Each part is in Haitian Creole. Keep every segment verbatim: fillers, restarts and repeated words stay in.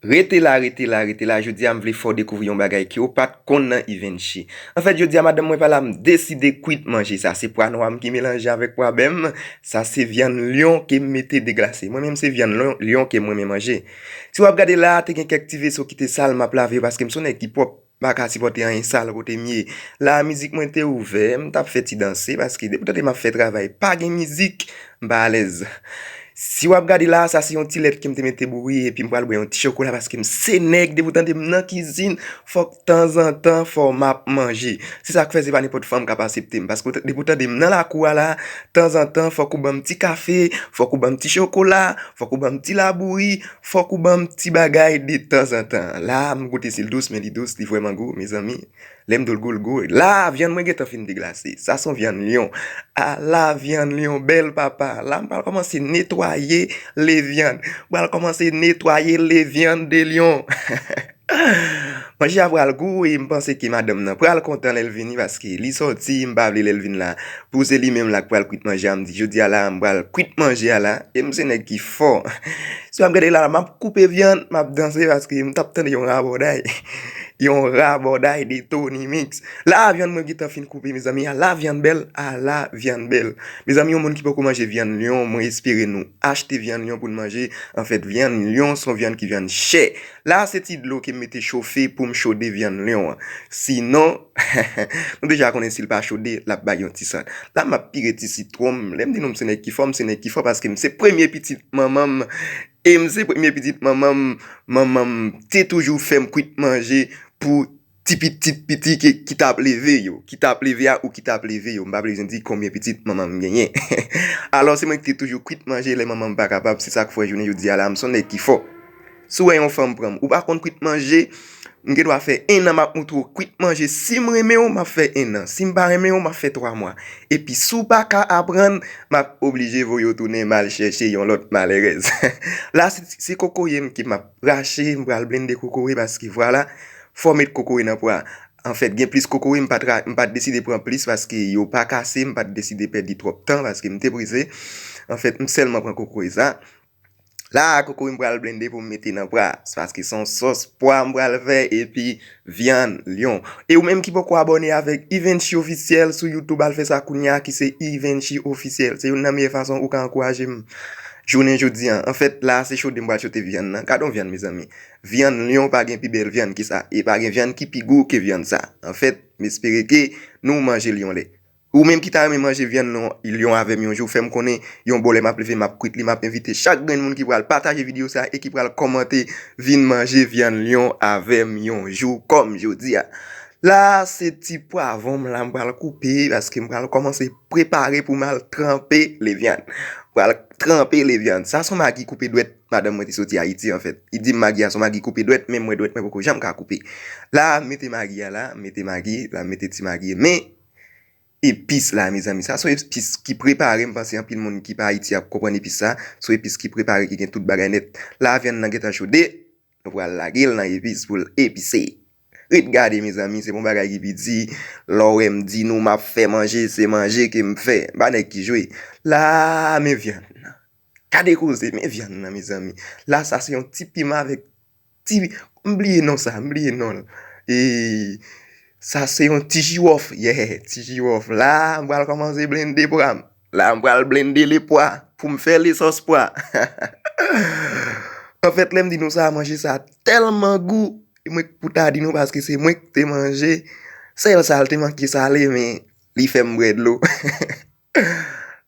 Rete la, rete la, rete la. Jodi a, m vle fè w dekouvri yon bagay ke w pa t konn nan Ivenchi. Anfèt, jodi a, madanm mwen pa la, m deside kwit manje. Sa se pwa nwa m ki melanje avèk pwa bè m. Sa se vyann lyon ke m mete deglase. Mwen menm, se vyann lyon, lyon ke m renmen manje. Si w ap gade la, te gen kèk ti veso ki te sal, m ap lave yo paske m se yon nèg ki pwòp. M pa ka sipòte anyen sal kote m ye. La, mizik mwen te ouvè, m t ap fè ti danse, paske depi w tande m ap fè travay, pa gen mizik, m pa alèz. Si w ap gade la, sa se yon ti lèt ke m te mete bouri, epi m pral bwè yon ti chokola, paske m se nèg, depi w tande m nan kizin, fòk tanzantan, fò m ap manje. Se sa k fè se pa nenpòt fanm k ap asepte m, paske w ta-, depi w tande m nan lakou a la, tanzantan, fòk ou ban m ti kafe, fòk ou ban m ti chokola, fòk ou ban m ti labouri, fòk ou ban m ti bagay de tanzantan. La, m goute si l dous, men li dous, li vrèman gou, mezanmi. Lè m di w l gou, l gou. La, vyann mwen gentan fin deglase. Sa se yon vyann lyon. Ala vyann lyon bèl, papa. La, m pral kòmanse netwaye levyann. M pral kòmanse netwaye levyann de lyon. Manje a pral gou e m panse ke madanm nan pral kontan lè l vini paske li sòti, m pa vle lè l vin la. Pou se li menm la k pral kwit manje a, m di, jodi a la, m pral kwit manje a la, e m se nèg ki fò. Si w ap gade la, m ap koupe vyann, m ap danse paske m t ap tande yon rabòday. Yon rabòday de Tony Mix. La, vyann mwen gentan fin koupe, mezanmi. Ala vyann bèl, ala vyann bèl. Mezanmi, yon moun ki poko manje vyann lyon, mwen espere nou achte vyann lyon pou n manje. Anfèt, vyann lyon se yon vyann ki vyann chè. La, se ti dlo ke m mete chofe pou m chode vyann lyon an. Sinon, nou deja konnen si l pa chode, l ap bay yon ti sant. La, m ap pire ti sitwon m. Lè m di nou m se nèg ki fò, m se nèg ki fò paske m se premye pitit manman m. E m se premye pitit manman m. Manman m te toujou fè m kwit manje pou ti pitit piti ki, ki t ap leve yo. Ki t ap leve a ou ki t ap leve yo. M pa bezwen di konbyen pitit manman m genyen. Alò, se mwen ki te toujou kwit manje lè manman m pa kapab. Se sa k fè jounen jodi a la, m se yon nèg ki fò. Si w wè yon fanm pran m, ou pa konn kwit manje, m gen dwa fè en an m ap moutre w kwit manje. Si m renmen w, m ap fè en an. Si m pa renmen w, m ap fè twa mwa. Epi si w pa ka aprann, m ap oblije voye w tounen m al chèche yon lòt malèrèz. La, se, se kokoye m ke m ap rache, m pral blende kokoye paske vwala, fò w met kokoye nan pwa. Anfèt, gen plis kokoye, m pa t ra-, m pa t deside pran plis paske yo pa kase, m pa t deside pèdi twòp tan paske m te prese. Anfèt, m sèlman pran kokoye sa. La, kokoye m pral blende pou m mete nan pwa, paske se yon sòs pwa m pral fè, epi vyann lyon. E ou menm ki poko abòne avèk Ivenchi Officiel sou YouTube, al fè sa kounye a, ki se Ivenchi Officiel. Se youn nan meyè fason ou ka ankouraje m jounen jodi a. Anfèt, la, se chode m pral chode vyann nan. Gade yon vyann, mezanmi. Vyann lyon pa gen pi bèl vyann ke sa. E pa gen vyann ki pi gou ke vyann sa. Anfèt, m espere ke nou manje l yon lè. Ou menm ki ta renmen manje vyann lyon, lyon avè m yon jou, fè m konnen yon bò lè m ap leve, m ap kwit li, m ap envite chak grenn moun ki pral pataje videyo sa e ki pral kòmante vin manje vyann lyon avè m yon jou kòm jodi a. La, se ti pwavwon m la m pral koupe paske m pral kòmanse prepare pou m al tranpe levyann. M pral tranpe levyann. Sa se yon magi koupe dwèt madanm mwen te soti Ayiti, anfèt. Li di m magi a se yon magi koupe dwèt, men mwen dwèt mwen poko janm ka koupe. La, m mete magi a la, m mete magi, la, m mete ti magi. Men, epis la, mezanmi. Sa se yon epis ki prepare, m panse anpil moun ki pa Ayiti ap konprann epis sa. Se yon epis ki prepare, ki gen tout bagay nèt. La, vyann nan gentan chode, nou pral lage l nan epis pou l epise. Ret gade, mezanmi, se pa yon bagay ki piti. Lè w wè m di nou m ap fè manje, se manje ke m fè. M pa nèg ki jwe. La, men vyann nan. Gade koze, men vyann nan, mezanmi. La, sa se yon ti piman avèk ti, m bliye non sa, m bliye non l. E sa se yon ti jiwòf, yeah, ti jiwòf. La, m pral kòmanse blende pwa m. La, m pral blende le pwa pou m fè le sòs pwa. Anfèt, lè m di nou sa, manje sa tèlman gou. E mwen k pou ta di nou paske se mwen k te manje. Sèl sa, l te manke sale, men li fè m bwè dlo.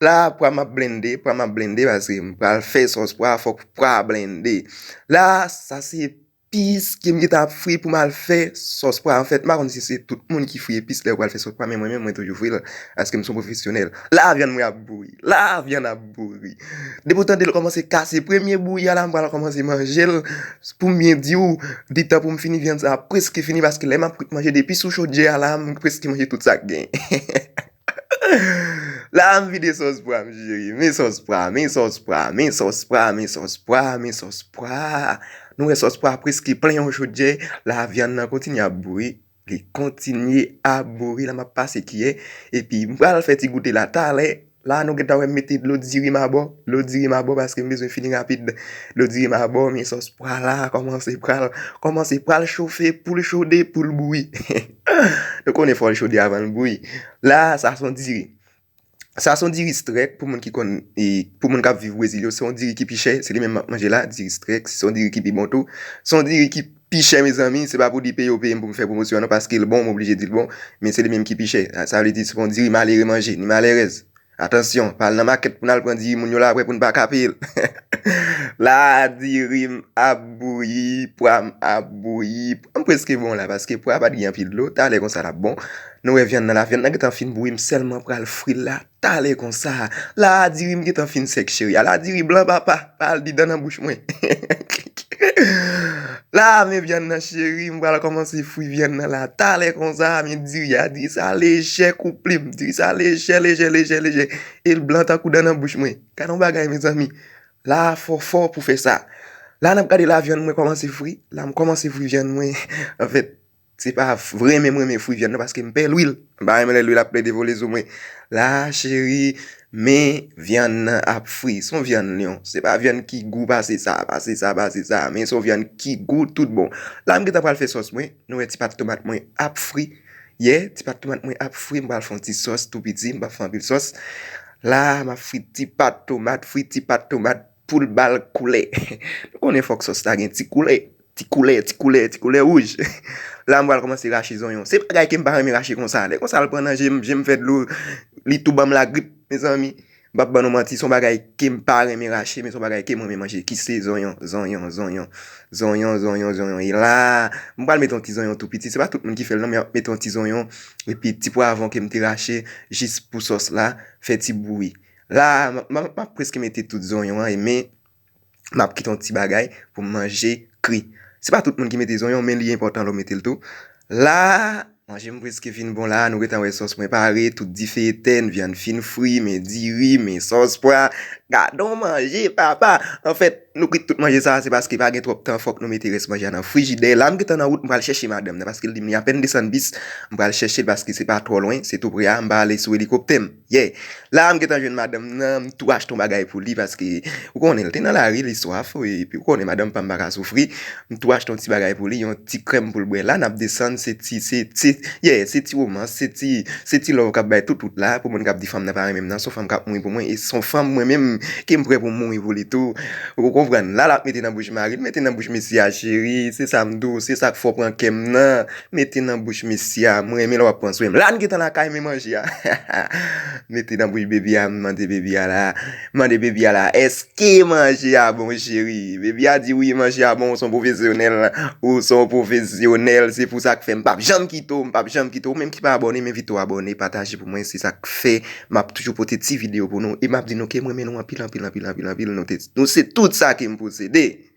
La, pwa m ap blende, pwa m ap blende, paske m pral fè sòs pwa, fòk pwa blende. La, sa se epis ke m gentan ap fri pou m al fè sòs pwa. Anfèt, m pa konn si se tout moun ki fri epis lè yo pral fè sòs pwa, men mwen menm, mwen toujou fri l, paske m se yon pwofesyonèl. La, vyann mwen ap bouri. La, vyann ap bouri. Depi w tande l kòmanse kase premye bouyi a la, m pral kòmanse manje l. Pou m byen di w, detan pou m fini vyann sa ap prèske fini, paske lè m ap kwit manje depi sou chodyè a la, m prèske manje tout sa k gen. La, m vide sòs pwa, m jere. Men sòs pwa, men sòs pwa, men sòs pwa, men sòs pwa, men sòs pwa. Nou wè sòs pwa prèske plen yon chodyè. La, vyann nan kontinye ap bouri. Li kontinye ap bouri. La, m ap pase kiyè. Epi, m pral fè ti goute la talè. La nou gentan wè m mete dlo diri m abò, dlo diri m abò paske m bezwen fini rapid. Dlo diri m abò, men sòs pwa la kòmanse pral, kòmanse pral chofe, pou l chode, pou l bouyi. Nou konnen fò l chode avan l bouyi. La, sa se yon diri. Sa se yon diri strèk pou moun ki konn, e, pou moun k ap viv Brezil yo, se yon diri ki pi chè, se li menm m ap manje la, diri strèk, se yon diri ki pi bon tou. Se yon diri ki pi chè, mezanmi, se pa pou di peye yo peye m pou m fè pwomosyon an non, paske l bon, m oblije di l bon, men se li menm ki pi chè. Sa, sa vle di se pa yon diri malere manje, ni malerèz. Atansyon, pa al nan makèt pou n al pran diri moun yo la apre pou n pa ka peye l. La, diri m ap bouyi, pwa m ap bouyi. Pwa m prèske bon la, paske pwa pa t gen anpil dlo, talè konsa l ap bon. Nou wè vyann nan la, vyann nan gentan fin bouyi, m sèlman pral fri l la, talè konsa. La, diri m gentan fin sèk, cheri. Ala diri blan, papa, pa al di dan nan bouch mwen. La, men vyann nan, cheri, m pral kòmanse fri vyann nan la. Talè konsa, men diri a, diri sa lejè kou plim. Diri sa lejè, lejè, lejè, lejè. E l blan tankou dan nan bouch mwen. Gade yon bagay, mezanmi. La, fò, fò pou fè sa. La, n ap gade la, vyann mwen kòmanse fri. La, m kòmanse fri vyann mwen. Anfèt, se pa renmen m renmen fri vyann nan, paske m pè lwil. M pa renmen lè lwil ap plede vole sou mwen. La, cheri, men vyann nan ap fri. Se yon vyann lyon. Se pa vyann ki gou pase sa, pase sa, pase sa. Men se yon vyann ki gou tout bon. La, m gentan pral fè sòs mwen. Nou wè ti pat tomat mwen ap fri. Yè, ti pat tomat mwen ap fri. M pral fè yon ti sòs tou piti. M p ap fè anpil sòs. La, m ap fri ti pat tomat, fri ti pat tomat pou l ba l koulè. Nou konnen fòk sòs la gen ti koulè. Ti koulè, ti koulè, ti koulè wouj. La, m pral kòmanse rache zonyon. Se bagay ke m pa renmen rache konsa. Lè konsa, l pran nan je m, je m fè dlo, li tou ban m lagrip, mezanmi. M p ap ban nou manti, se yon bagay ke m pa renmen rache, men se yon bagay ke m renmen manje, ki se zonyon, zonyon, zonyon. Zonyon, zonyon, zonyon. E la, m pral mete yon ti zonyon tou piti. Se pa tout moun ki fè l non, men m ap mete yon ti zonyon. Epi ti pwavwon ke m te rache, jis pou sòs la, fè ti bouyi. La, m, m, m ap prèske mete tout zonyon an, e men m ap kite yon ti bagay pou m manje kri. Se pa tout moun ki mete zonyon, men li enpòtan lè w mete l tou. La, manje m prèske fin bon la, nou gentan wè sòs mwen pare, tout dife etèn, vyann fin fri, men diri, men sòs pwa. Gade yon manje, papa! Anfèt, nou kwit tout manje sa, se paske pa gen twòp tan, fòk nou mete rès manje a nan frijidè. La, m gentan nan wout, m pral chèche madanm nan, paske l di m li apèn desann bis, m pral chèche l paske se pa twò lwen, se tou pre a, m pral ale sou elikoptè m. Yeah. La, m gentan jwenn madanm nan, m tou achte yon bagay pou li paske, ou konnen, l te nan lari, li swaf, epi ou konnen, madanm pa m pa ka soufri. M tou achte yon ti bagay pou li, yon ti krèm pou l bwè. La, n ap desann, se ti, se, se, yeah, se ti womans, se ti, se ti love k ap bay tout wout la, pou moun k ap di fanm nan pa renmen m nan, se yon fanm k ap mouri pou mwen, e se yon fanm mwen menm ke m prè pou m mouri pou li tou. Ou konprann? La, l ap mete nan bouch mari l, mete nan bouch mesye a, cheri, se sa m di w, se sa k fè w pran kè m nan. Mete nan bouch mesye a, m renmen lè w ap pran swen m. La n gentan lakay, men manje a. Mete nan bouch baby a, m mande baby a la. M mande baby a la, èske manje a bon, cheri? Baby a di wi, manje a bon, ou se yon pwofesyonèl. Ou se yon pwofesyonèl, se pou sa k fè m p ap janm kite w, m p ap janm kite w. Ou menm ki pa abòne, m envite w abòne, pataje pou mwen, se sa k fè m ap toujou pote ti videyo pou nou. E m ap di nou ke m renmen nou anpil, anpil, anpil, anpil, anpil. Nou te, nou se tout sa ke m posede.